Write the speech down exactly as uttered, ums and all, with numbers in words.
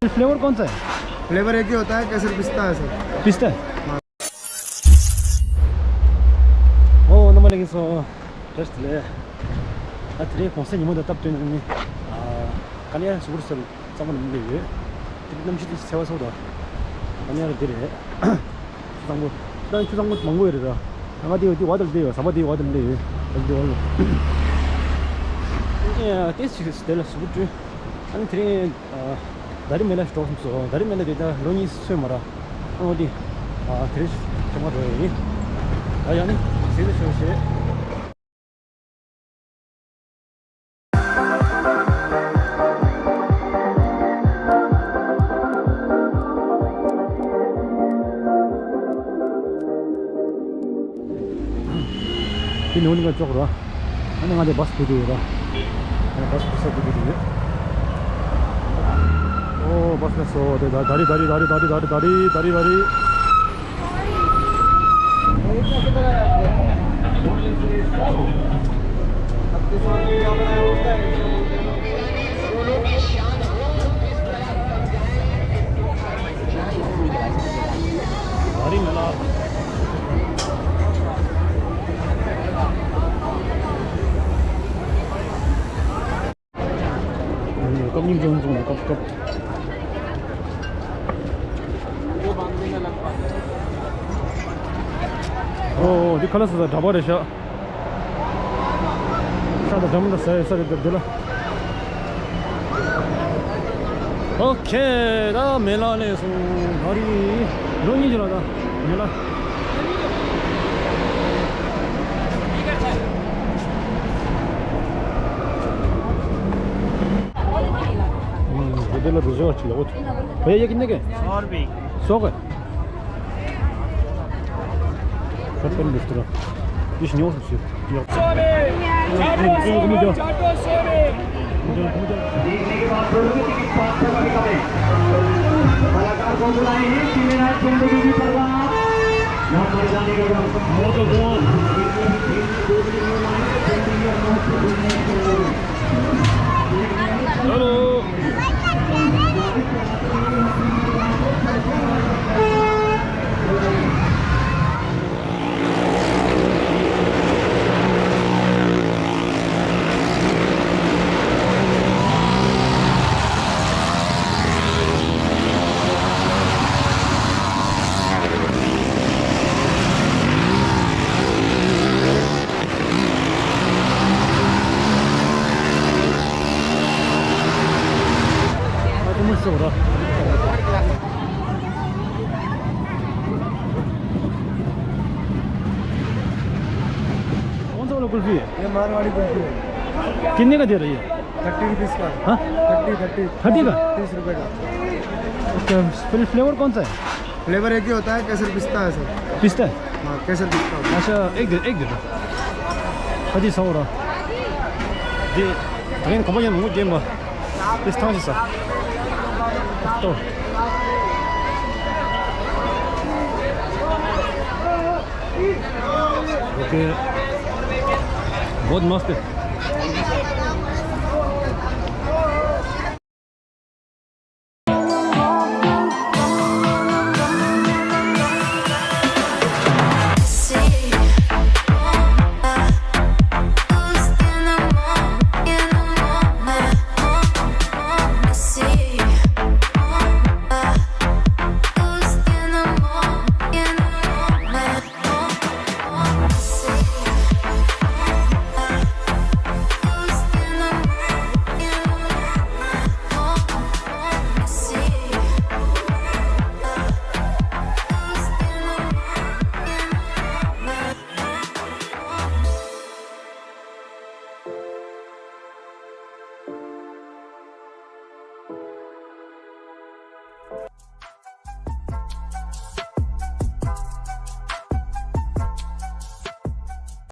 फ्लेवर कौन सा है? फ्लेवर एक ही होता है, केसर पिस्ता है सर। पिस्ता है? हाँ। ཨོ། རྣམ་པ་ལྷན་རྒྱས་ཚོ། བཀྲ་ཤིས་བདེ་ལེགས། ད་དེ་རིང་གུང་སེང་ཉིན་མོ་དང་སྟབས་བསྟུན་ནས་ནི། ཨ། ཀ་ནི་ཡ་སུ་གུར་སེལ་གཙང་པོ་ནས་སླེབས་ཡོད། དེ་གནམ་གཤིས་དེ་ཚ་བ་ཚ་བ་དང་། ཀ་ནི་ཡ་ར་འདི་རེད། ཆུ་གཙང་པོ། ད་ཆུ་གཙང་པོ་མང་པོ་ཡོད་རེད་ར། ད་ང་དེ་དེ་བ་དང་སླེབས་ཡོད། ཟམ་པ་དེ་བ་དང་སླེབས་ཡོད། ད་དེ་བ་ལ། ཨེ། ཏེ་ཞིག་དེ་ལ་སུ་གུར་སྤྲོད། ཨ་ནི་དེ་རིང་། ཨ། ད་རིང་མེ་ལ་ཞིག་འགྲོ་སོང་། ད་རིང་མེ་ལ་དེ་ད་ལོ་གཉིས་སོན་མ་ར། ཨོ་དེ། ཨ། དེ་རིང་ཞིག་ཆུང་མ་འགྲོ་ཡ་ཡིན། ད་ཡང་ནི་ཟེར་ཏེ་ཞོག་ཞེས། དེ་ནས་འོ་ནི་ང་ཅོག་ར། ཨ་ནི་ང་དེ་བཱས་བུད་དེ་ཡོད་ར། ཨ་ནི་བཱས་བུད་ས་དེ་བུད་དེ་ཡོད། ཨོ་བཱས་ལ་སོ་དེ་ད་ད་རི་ད་རི་ད་རི་ད་རི་ད་རི་ད་རི་ད་རི། ཨ་རི་མེ་ལ། སྐབས་སྙིང་རྗེ་མཚུངས་ནས་སྐབས་སྐབས། ཨོ། འདི་ཁ་ལག་ཟ་ས་འདྲ་པོ་རེད་ཤག་ས་དང་འདྲ་མི་འདྲ་ཟ་ཡ་ས་རེད་འདི་ལ། ཨོ་ཁེ། ད་མེ་ལ་སླེབས་སོང་། ད་རི་ལོ་གཉིས་ཀྱི་ལ་ད་མེ་ལ། ཨ། འདི་ལ་བེ་ཟོ་ཅི་ལ་འོ། བེ་ཡ་ཡ་གི་ནི་གེ། སོ་གེ། ཁ་ཏོན་མི་སྟོར། ཡིས་ཉོ་སུ་སུ། Hello. कौन सा वाला कुल्फी है? ये मारवाड़ी कुल्फी है। कितने का दे रही है? थर्टी रुपीज़ का। हाँ? Thirty, thirty. थर्टी का? तीस रुपये का। अच्छा, फ्ले-, फ्लेवर कौन सा है? फ्लेवर एक ही होता है, केसर पिस्ता है सर। पिस्ता है? हाँ, केसर पिस्ता होता है। अच्छा, एक दे, एक दे दो। कति छ हो र? दे, अगेन कम्पनी मुझे गेम बा। इस थांग से सर। तो। ओके। बहुत मस्त है।